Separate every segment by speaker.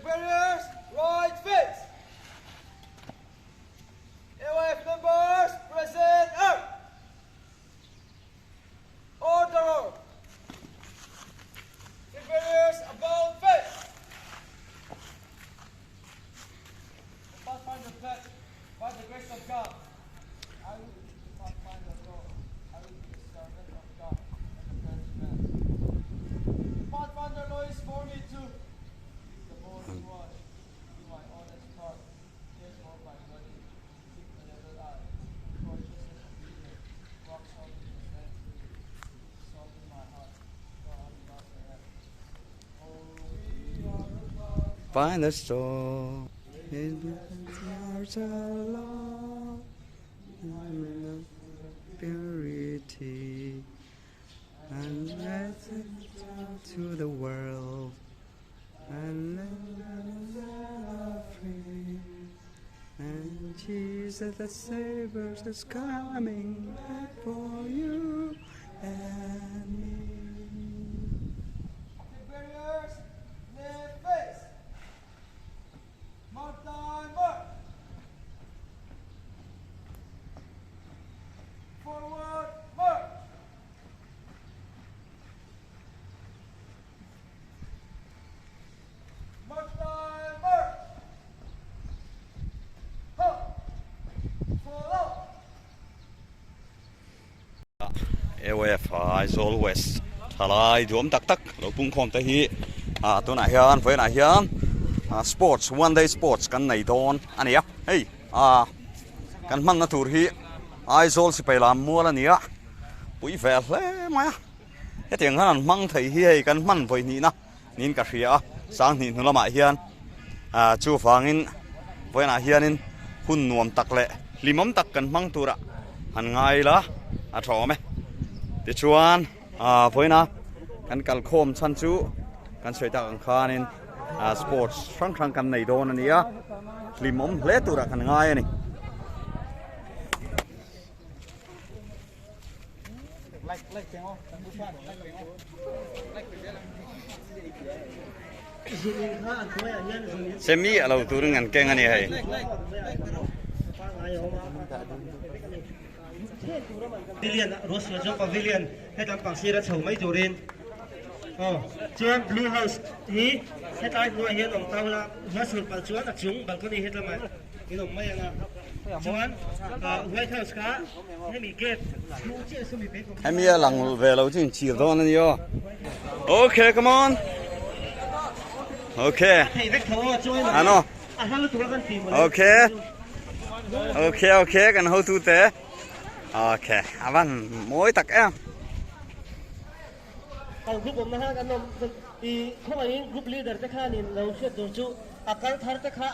Speaker 1: barriers, right face. AOF members, present up. Order. Check barriers, about face. The Pathfinder pledge, by the grace of God, I will be the Pathfinder Lord. I will be the servant of God and the clergyman. The Pathfinder law is for me to keep the board's watch, do my honest part, care for my body, keep a level eye, be courteous and obedient, walk softly and gently, with salt in my heart, God loves I have. Oh, we are the
Speaker 2: Find the store. Hearts alone. I'm purity and let it out to the world and let us free. And Jesus the Savior is coming back for you and me.
Speaker 1: Check barriers, left face. Mark time, march. Forward, march. March time, march. Halt. Follow.
Speaker 2: AOF Aizawl West thalai duam tak tak lo pungkhawm te hi ah tunah hian vawiinah hian sports one day sports kan nei dawn a ni a hei ah kan hmanna tur hi Aizawl sipai lam mual a ni a pui ve hle mai a hetiang hian an hmang thei hi hei kan hman vawi hnihna niin ka hria a sanghnih hnu lamah hian ah chuvangin vawiinah hianin hun nuam tak leh hlimawm tak kan hmang turah han ngai ila a tha awm e tichuan ah vawiina kan kalkhawm chhan chu kan sawi tak ang khanin ah sports hrang hrang kan nei dawn a ni a hlimawm hle turah kan ngai a ni. Semi a lo turin an keng a ni hei.
Speaker 3: Pavilion Roswell chu pavilion hetlai pang sira chho mai turin aw chuan blue house hi hetlai hnuaiah hian awm tau la ruahsur palh chuan a chung balcony hetlamah in awm mai ang a chuan white house kha hemi gate chhung chiah saw mi bag awm
Speaker 2: Hemi a lang ve lo chu inchhir dawn a ni aw. Okay, come on. Okay.
Speaker 3: Thei vek tho aw chuan
Speaker 2: Ano.
Speaker 3: a hla lutuk a kan ti mawle.
Speaker 2: Okay. Okay, okay, kan hotu te. Okay, a van mawi tak em.
Speaker 3: Kan group awmna khan an awm i khawngaihin group leader te khanin lo hriat tur chu a kal thar te kha.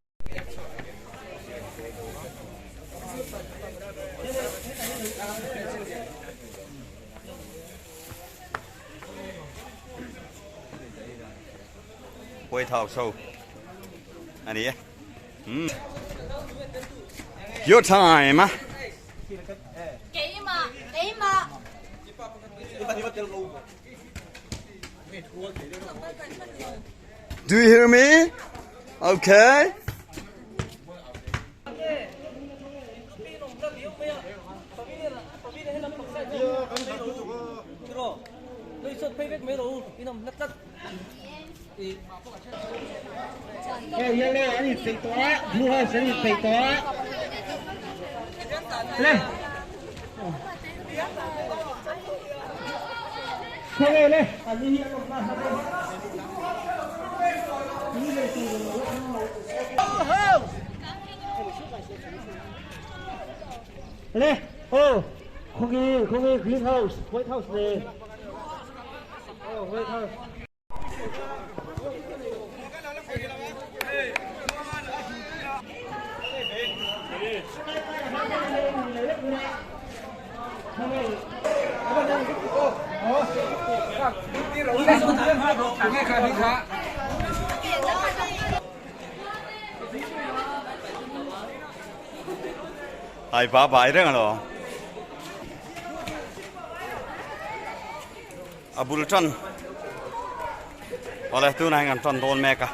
Speaker 2: White House ho a ni e. Hmm. Your time a.
Speaker 4: Keimah, keimah.
Speaker 2: Do you hear me? Okay.
Speaker 3: Hei yellow an inpeih tawh a, blue house an inpeih tawh a. Le. Khawnge le, an ni hi an awm na Le, oh, khawnge, khawnge green house, white house le. Oh, white house.
Speaker 2: Ai ba bai reng alawm. A bul tan awle tunah hian kan tan dawn mek a.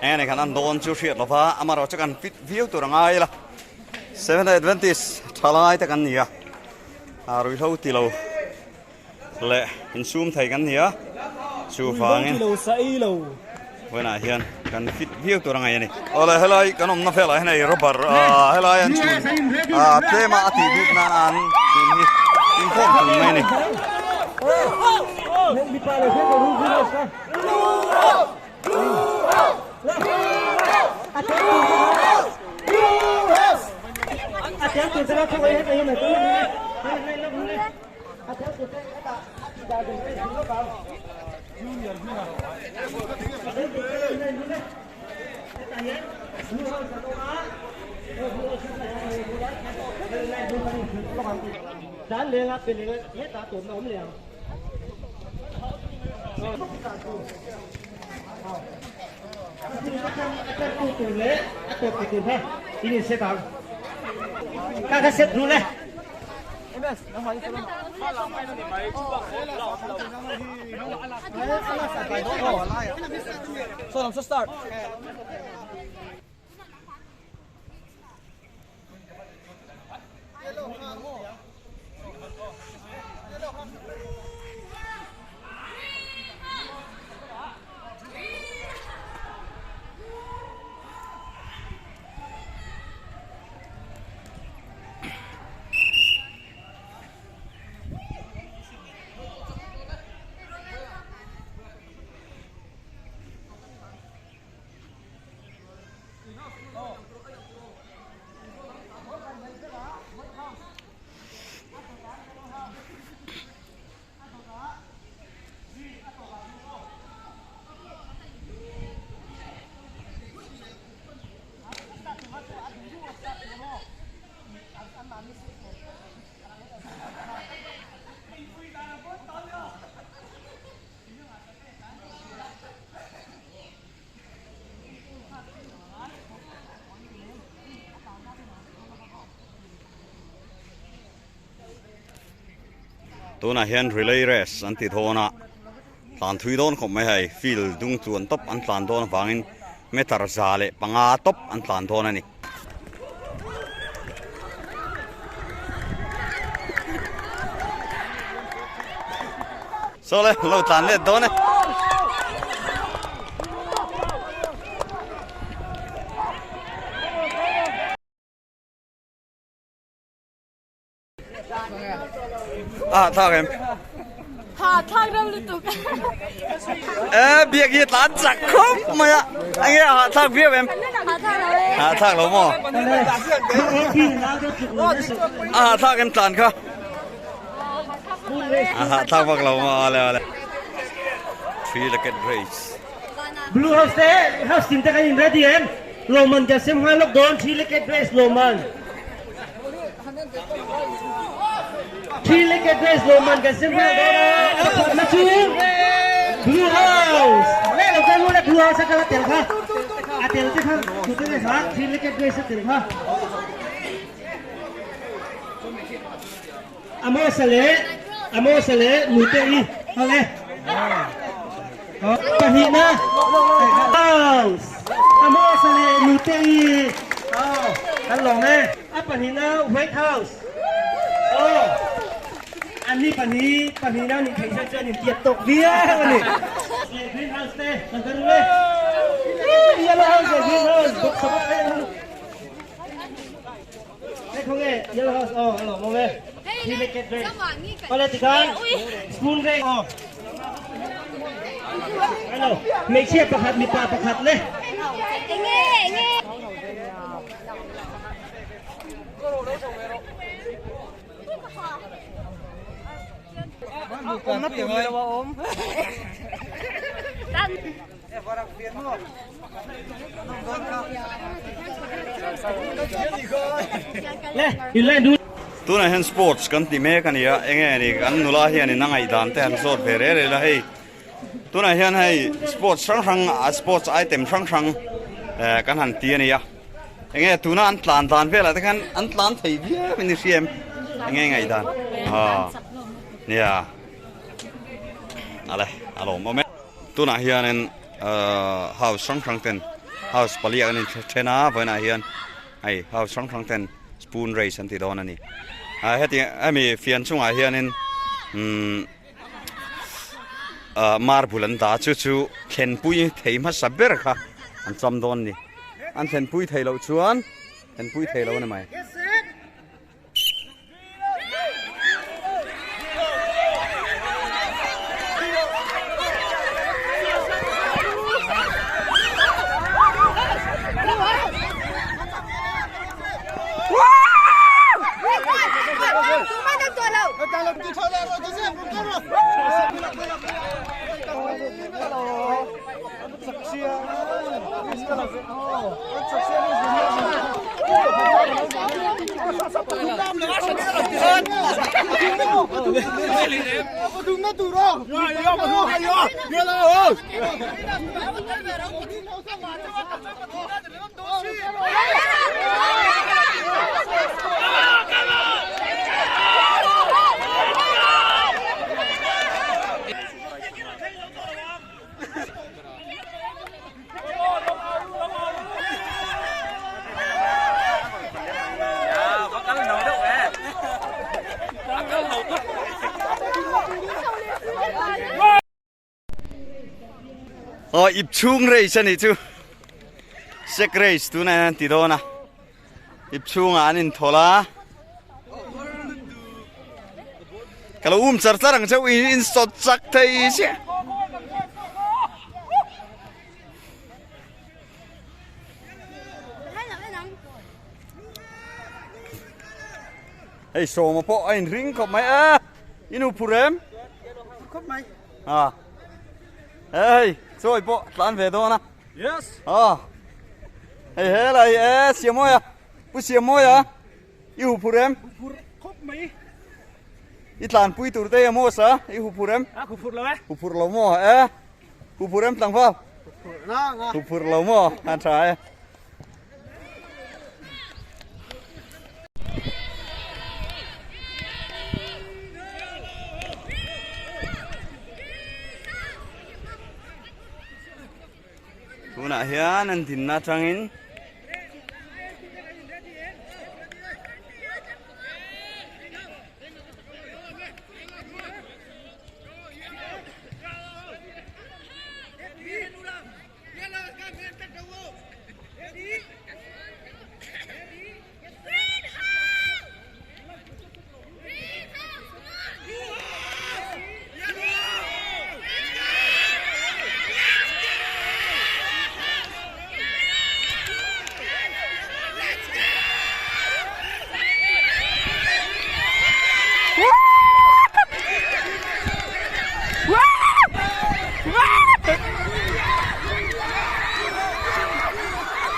Speaker 2: Eng nge kan an dawn chu hriat lova amaherawhchu kan fit viau tur a ngai la. Seventh Adventist thalai te kan ni a, ruihhlo ti lo leh insum thei kan ni a, chuvangin vawiinah hian kan fit viau tur a ngai a ni. Awle helai kan awmna velah hian hei rubber helai an chhun tlema a tih bik nan an chhun hi inkhawm tum mai a ni. Tunah hian relay race an ti dawn a, tlan thui dawn khawp mai hei, field dung chuan tawp an tlan dawn avangin meter 105 tawp an tlan dawn a ni. Sawle lo tlan let dawn e. A thlak em?
Speaker 4: Ha thlak reuh lutuk.
Speaker 2: E biak hi tlan chak khawp mai a. Enge a thlak viau em?
Speaker 4: Ha thlak lo e.
Speaker 2: Ha thlak lo maw? A thlak em tlan kha? A ha thlak vak lo maw? Ale ale. Three legged race.
Speaker 3: Blue House te House team te kan in ready em? Lawmman kan sem nghal lawk dawn Three legged race lawmman. Three legged race lawmman kan sem nghal dawn a. Pakhatna chu Blue House. Le lo kan hu le Blue House a kal a tel kha. A tel te kha tu te nge kha Three legged race a tel kha. Amosa leh Amosa leh Nute i hal e. Pahnihna House Amosa leh Nute i kan lawm e. A pahnihna White House aw an ni pahnih pahnihna nih theih hian chuan intiat tawk viau a ni. Leh Green House te kan ka ru e. Yellow House leh Green House bawk sa bawk e. Hei khaw nge Yellow House aw a lawm awm e. Hi le cat race. Awle tikhan spoon race aw. Hello hmeichhia pakhat mipa pakhat le.
Speaker 4: Enge enge.
Speaker 2: Tunah hian sports kan ti mek a ni a, enge ni kan nula hianin a ngaihdan te han zawt ve rel rel a hei tunah hian hei sports hrang hrang a sports item hrang hrang eh kan han ti a ni a enge tuna an tlan dan velah te khan an tlan thei viau in i hria em enge ngaihdan ah nia ale a lawmawm e. Tunah hianin house hrang hrang ten House pali ah kan in then a vawiinah hian hei house hrang hrang ten spoon race an ti dawn a ni. Ah heti hemi fian chungah hianin umm ah marble an dah chu chu thlenpui thei hmasa ber kha an cham dawn a ni. An thlenpui theih loh chuan thlenpui thei lo a ni mai. Aw ip chhung race a nih chu sek race tunah hian an ti dawn a ip chhungah an inthawlh a ka lo um char char ang cheu in in sawt chak thei chiah. Hei sawma pawh a inring khawp mai a i nu phur em?
Speaker 1: Khawp mai.
Speaker 2: A hei chawi pawh tlan ve dawn a.
Speaker 1: Yes.
Speaker 2: A hei helai e Siamawia Pu Siamawia i hu phur em?
Speaker 1: Phur khawp mai.
Speaker 2: I tlanpui tur te emaw sa i hu phur em?
Speaker 1: A hu phur lo e.
Speaker 2: Hu phur lo maw e? Hu phur em tlangval?
Speaker 1: Hu phur na nga.
Speaker 2: Hu phur lo maw? A tha e. Tunah hian an dinna atangin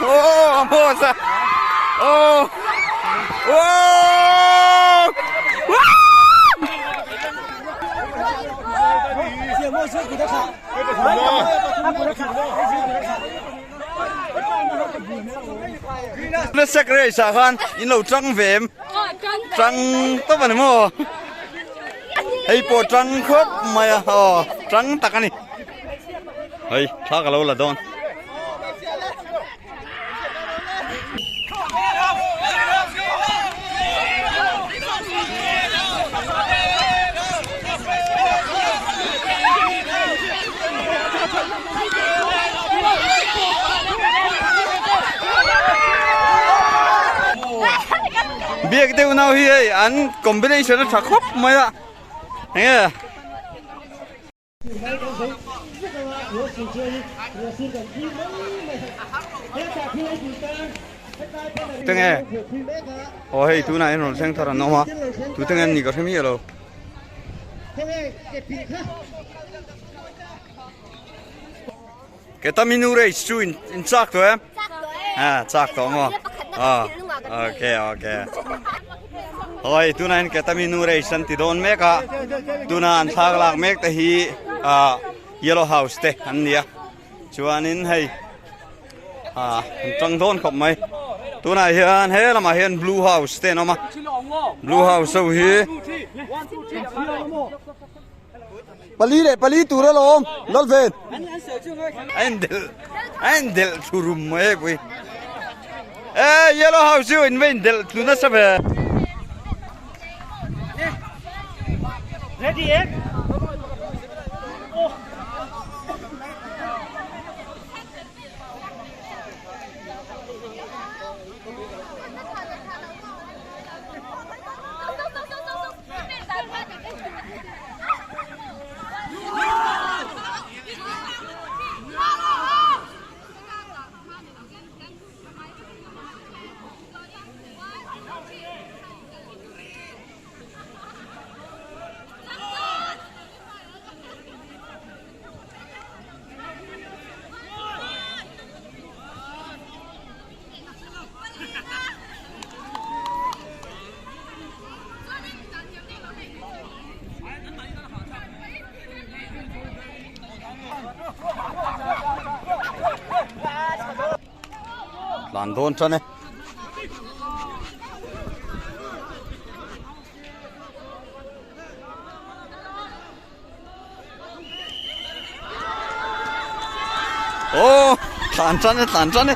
Speaker 2: Oh, moça! Oh! Oh! Na sek race ah khan in lo tang ve em? Tang tawp a ni maw? Hei pawh tang khawp mai a, aw tang tak a ni. Hei thla ka lo la dawn. Biak deuh nau hi hei an combination a tha khawp mai a enge. Tenge aw hei tunah hian rawn thleng thar an awm a tute nge an nih ka hre miah lo. Ketaminu race chu in chak tawh em? À chak tawh maw? À ok ok. Hoi tunah hian ketaminu race an ti dawn mek a tuna an thlak lak mek te hi ah yellow house te an ni a chuanin hei ah an tang dawn khawp mai tunah hian he lamah hian blue house te an awm a blue house ho hi Pali leh pali tur alawm Lalven. A en del. A indelh thlu rum mai hei pui. E yellow house chu in va indelh thlu nasa ve.
Speaker 3: Ready em? Oh.
Speaker 2: Tlan dawn tan e. Aw tlan tan e tlan tan e.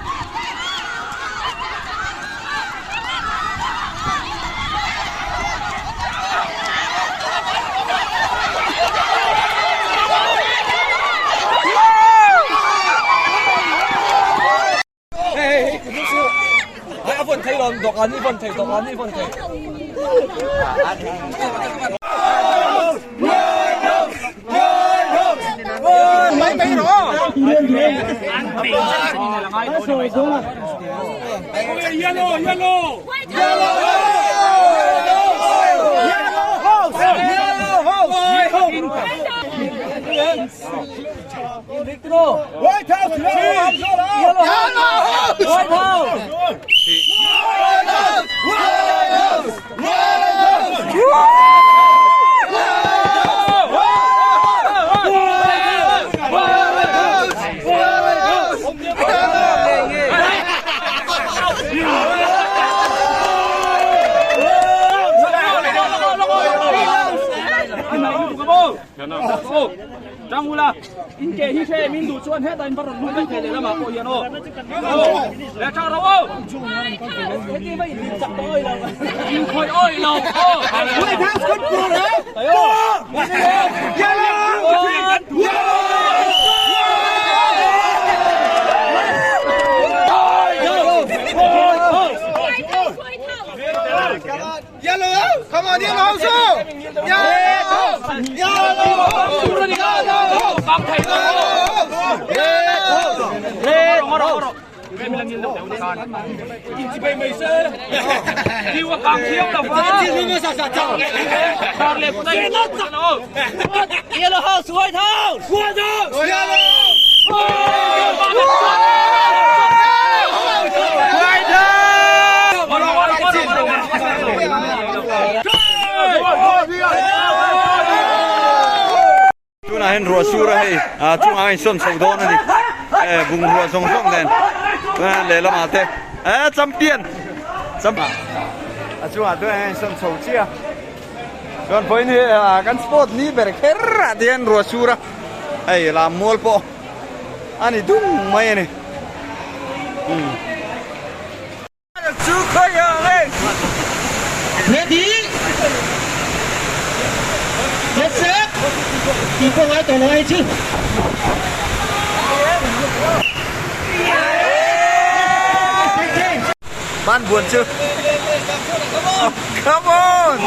Speaker 2: Tunah hian ruah sur a hei ah chungah a insawn chho dawn a ni eh bungrua zawng zawng nen chuan lehlamah te eh champion a chungah chuan a insawn chho chiah a chuan vawiin hi ah kan sport ni ber kher ah te hian ruah sur a hei lam mual pawh a ni dung mai a ni umm.
Speaker 3: Ready? Get set! Tih pawh ngai tawh lo ai chu.
Speaker 2: Ban buan chu. Come on!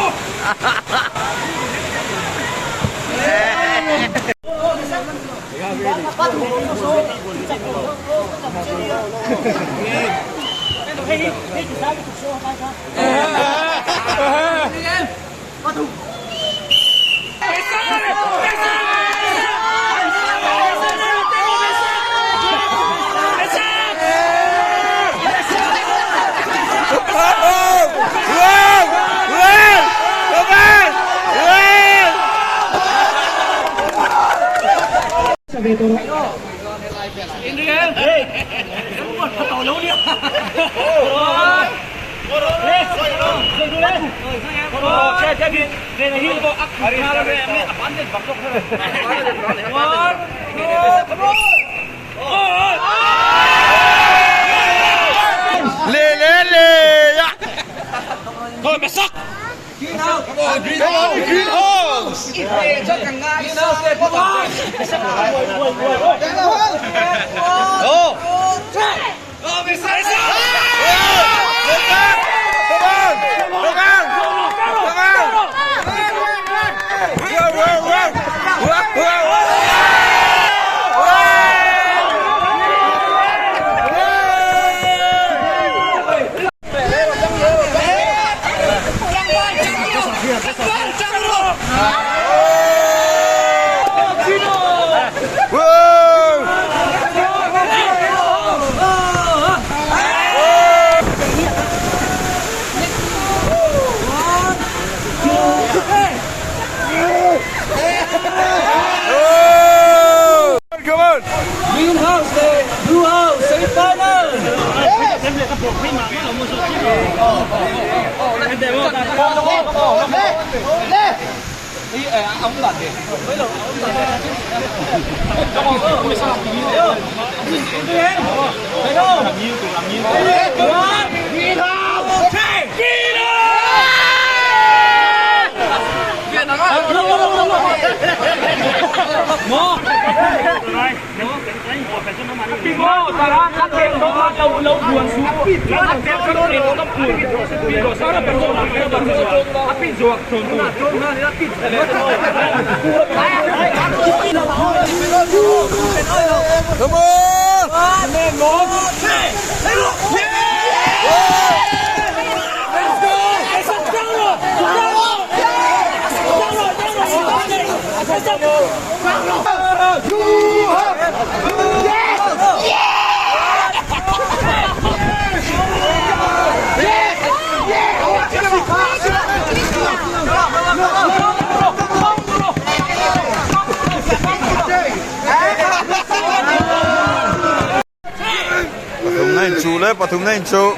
Speaker 2: Pathum na inchuh le pathum na inchuh.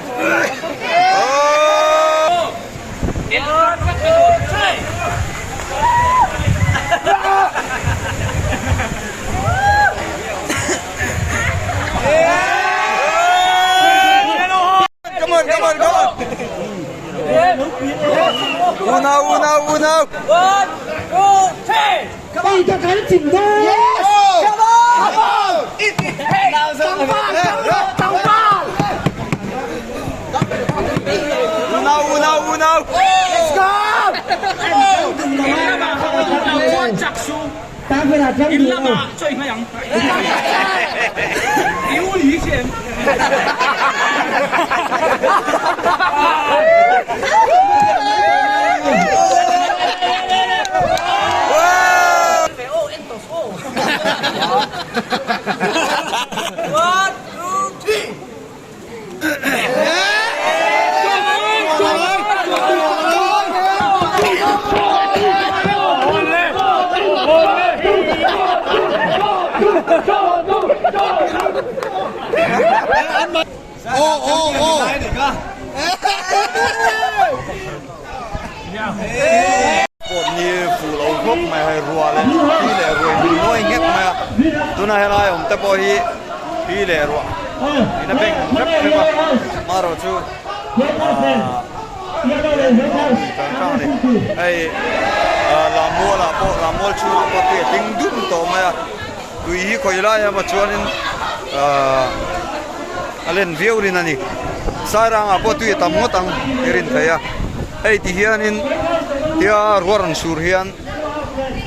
Speaker 2: Come on, come on, come on. Unau, unau, unau. Unau, unau, unau. Pawt ni fuh lo khawp mai hei ruah leh hi leh ruah in ngawi nghet mai a tuna helai awm te pawh hi hi leh ruah in a beng hrep hrep a marawh chu ahh tang tang a ni hei ahh lammual ah pawh lammual chhungah pawh tui a tling dum tawh mai a tui hi khawi lai emaw chuanin ahh a len viau rin a ni sairangah pawh tui a tam ngawt ang i rin theih a hei ti hianin tia ruah rawn sur hian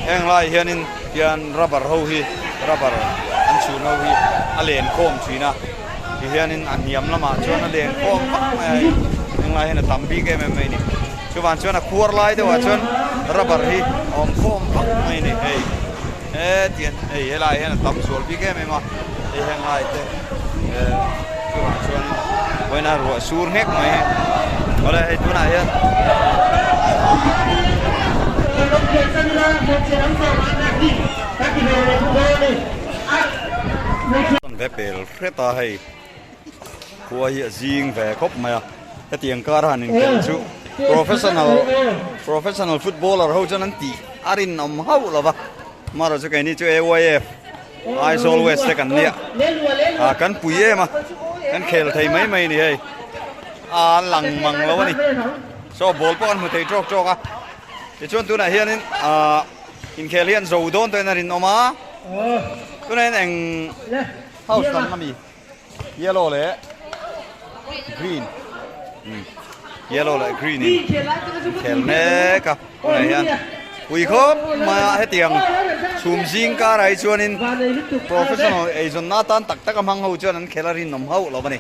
Speaker 2: heng lai hianin hian rubber ho hi rubber an chhun ho hi a len khawm thin a ti hianin a hniam lamah chuan a len khawm vak mai a hei heng lai hian a tam bik em em mai a ni chuvang chuan a khuar lai deuhah chuan rubber hi a awm khawm vak mai a ni hei. Hetiang hei helai hian a tam sual bik em em a hei heng lai te eh chungah chuan vawiin a ruah sur nghek mai hi awle hei tunah hian ve pel hret a hei khua hi a zing ve khawp mai a hetiang kar han inkhel chu professional professional footballer ho chuan an tih a rinawm hauh lo va amaherawh chu keini chu AYF Aizawl West te kan nia ah kan pui em a kan khel thei mai mai a ni hei a lang mang lo a ni saw ball pawh kan hmu thei tawk tawk a. Tichuan tunah hianin ahh inkhel hi an zo dawn tawhin a rinawm a, tunah hian eng house lam ami yellow leh green umm yellow leh green in inkhel mek a tunah hian pui khawp mai a hetiang chhum zing karah hi chuanin professional eizawnna atan tak tak a hmang ho chuan an khel a rinawm hauh lo a ni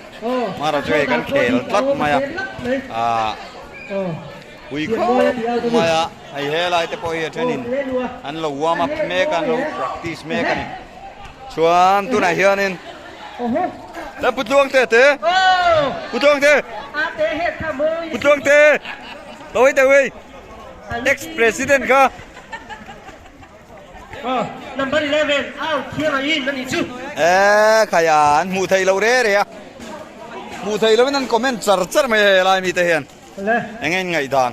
Speaker 2: mara chu hei kan khel tlat mai a ahh. Pui khawp mai a, hei helai te pawh hi a thenin an lo warm up mek a, an lo practice mek a ni. Chuan tunah hianin Le Pu Tluangte te Pu Tluangte Pu Tluangte lo hei teh wei ex president kha
Speaker 3: Number 11 out thiang a in a nih chu.
Speaker 2: E khai a an hmuh theih loh re re a, hmuh theih lohin an comment char char mai a helai mite hian. Eng in ngaihdan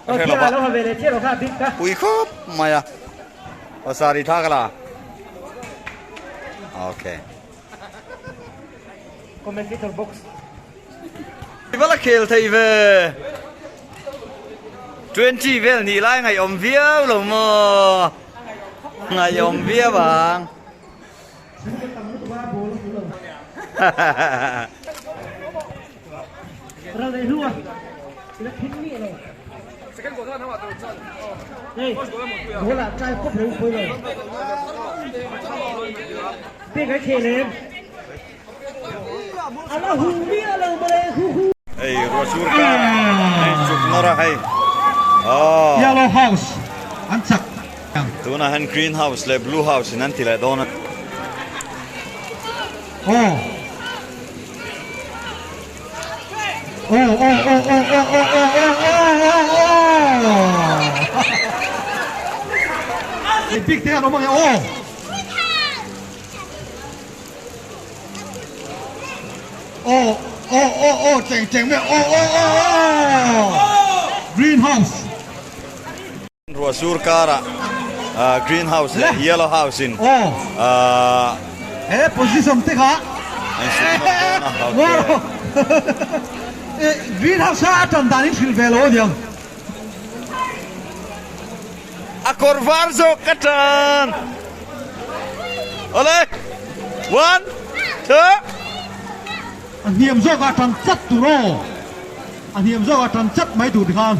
Speaker 2: ka hre lo va, pui khawp mai a, pasarih thla ka la ok. I va la khel thei ve, 20 vel nih lai ngaihawm viau lo maw, ngaihawm viau ang. Hei ruahsur kar hei chuk nawr a hei aww
Speaker 5: Yellow house an chak
Speaker 2: tunah hian green house leh blue house in an ti leh dawn a.
Speaker 5: Aw. Aw aw aw aw aw aw aw aw aw aw aw. Big te an awm ange aw. Aw aw aw aw cheng cheng mai aw aw aw aw. Greenhouse.
Speaker 2: Ruah sur karah green house leh yellow house in
Speaker 5: he position te kha green house kha a tan dan in hrilh ve lo aniang.
Speaker 2: A kawr var zawk ka tan. Awle one two.
Speaker 5: A hniam zawk ah tan chat tur aw. A hniam zawk a tan chat mai tur tikhan.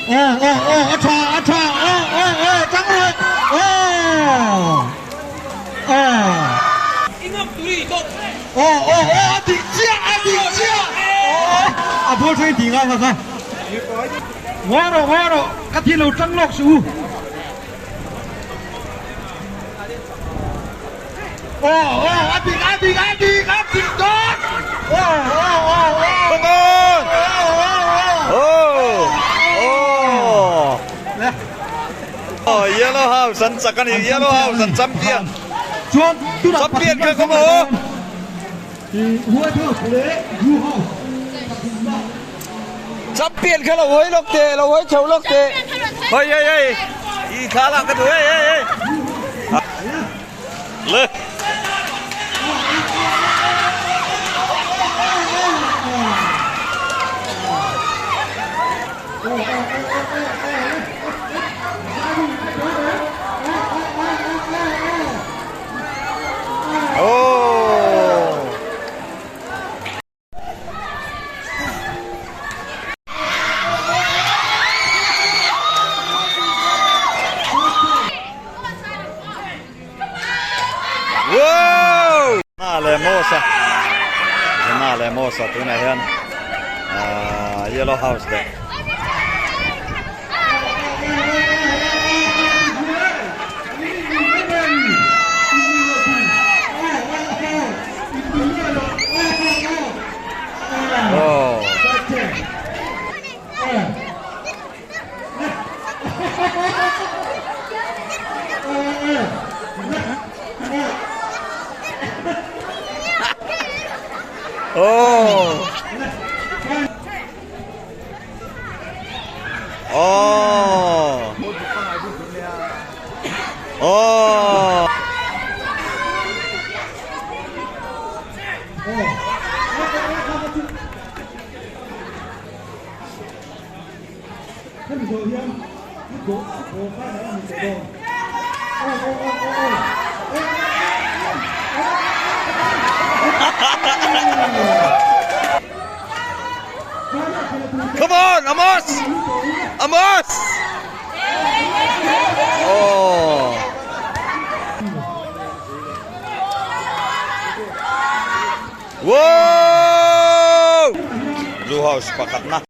Speaker 5: Aw aw aw a tha a tha aw aw aw tang rawh aw aw aw aw aw a dik chiah a dik chiah aw a ball thleng tih ngai kha kha ngawi rawh ngawi rawh ka thi lo tang lawk suh u. Aw aw a dik a dik a dik a dik dawn aw aw aw aw
Speaker 2: Come on! Oh! Oh! Oh, Yellow House an chak a ni, Yellow House an champion.
Speaker 5: Chuan tunah
Speaker 2: Champion kha come on!
Speaker 5: White House leh Blue House pathumna.
Speaker 2: Champion kha lo hawi lawk teh, lo hawi chho lawk teh. Hei hei hei, i thla lah ka duh hei hei hei. Le. Oh. Wow! Na leh Mosa Na leh Mosa tunah hian ah Yellow House leh Oh. Oh. Oh. Come on, Amos! Amos! Oh. Whoa! Blue House pakhatna.